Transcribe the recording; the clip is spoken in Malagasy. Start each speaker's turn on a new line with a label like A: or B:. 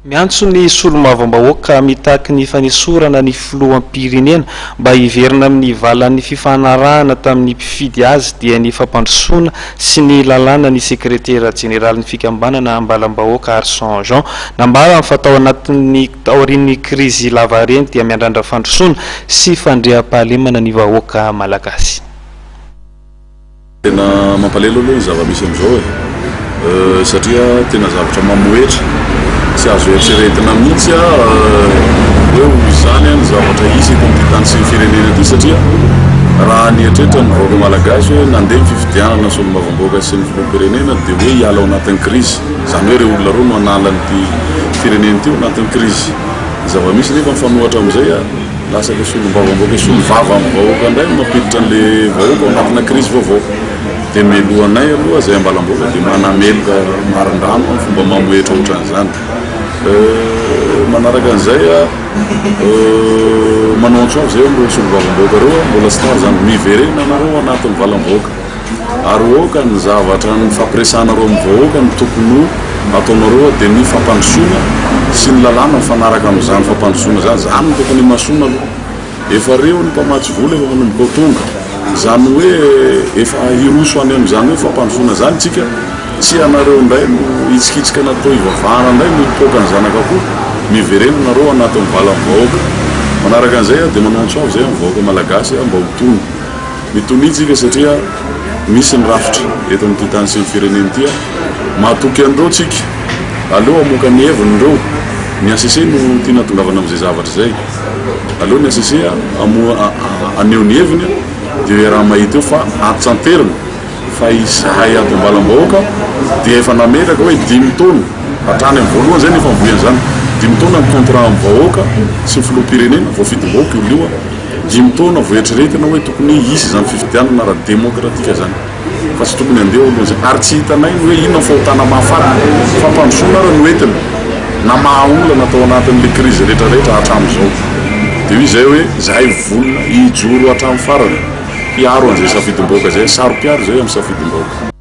A: Miantso ny solombavambahoaka mitaky ny fanesorana ny filoham-pirenena mba hiverina amin'ny valan'ny fifanarahana tamin'ny mpifidy azy dia ny fampandrosoana sy ny lalàna ny sekretera jeneralin'ny fikambanana Ambalambahoaka Arson Jean. Nambarany fa tao anatin'ny taorian'ny krizy lavareny dia miandrandra fandrosoana sy fandriampahalemana ny vahoaka malagasy.
B: Tena mampalahelo aloha ny zava-misy amin'izao e, satria tena zavatra mamohetra, tsy azo eritreretina mihitsy hoe ho izany ny zavatra hisy eto amin'ity tany sy ny firenena ity satria raha nieritreritra ny vahoaka malagasy hoe nandeha ny fifidianana solombavambahoaka sy ny filoham-pirenena dia hoe hiala ao anatin'ny krizy, izany hoe ireo olona ireo no hanala an'ity firenena ity ao anatin'ny krizy. Ny zava-misy nefa mifanohitra amin'izay. Lasa ilay solombavambahoaka hisolo vava amin'ny vahoaka indray no mampiditra an'ilay vahoaka ao anatina krizy vaovao. Dia melohanay aloha izay ambalam-bahoaka dia manameloka marindrano amin'ny fomba mamohehitra ohatran'izany. Manaraka an'izay, manao antso avo izay amin'ireo solombavambahoaka ireo, mbola tsy tara izany, miverena ianareo ao anatin'ny valam-bahoaka. Ary aoka ny zavatra nifampiresahanareo amin'ny vahoaka no tokony ho ataonareo dia ny fampandrosoana sy ny lalàna mifanaraka amin'izany fampandrosoana izany. Izany no tokony himasoana aloha. Efa reo ny mpamatsy vola efa manomboka ho tonga. Izany hoe efa hiroso any amin'izany hoe fampandrosoana izany tsika. Tsy ianareo indray no hitsikitsika natao hivavahana indray no hipoaka ny zanak'akoho. Miverena nareo anatin'ny valan'ny vahoaka. Manaraka an'izay aho dia manao antso avo izay amin'ny vahoaka malagasy mba ho tony. Mitonia tsika satria misy ny rafitra eto amin'ity tany sy ny firenena ity a! Matoky an'ireo tsika, aleo hamoaka ny heviny ireo, ny HCC no tiana hatongavana amin'izay zavatra izay, aleo ny HCC hamoa haneho ny heviny dia iaraha-mahita eo fa antsanterina fa izahay ato Ambalambahoaka dia efa nametraka hoe dimy taona hatrany amin'ny voalohany izay no efa nivoy an'izany, dimy taona ny contrat amin'ny vahoaka sy ny filoham-pirenena, voafidim-bahoaka io olona io a! Dimy taona vao eritreretina hoe tokony hisy izany fifidianana ara-demokratika izany fa tsy tokony handeha alohan'izay ary tsy hitanay ny hoe inona ny fahotana mahafaty, fampandrosoana ary no entiny namaha olana tao anatin'ilay krizy rehetra rehetra hatramin'izao. Dia hoy izahay hoe izahay vonona hijoro hatramin'ny farany hiaro an'izay safidim-bahoaka izay, saro-piaro izahay amin'ny safidim-bahoaka.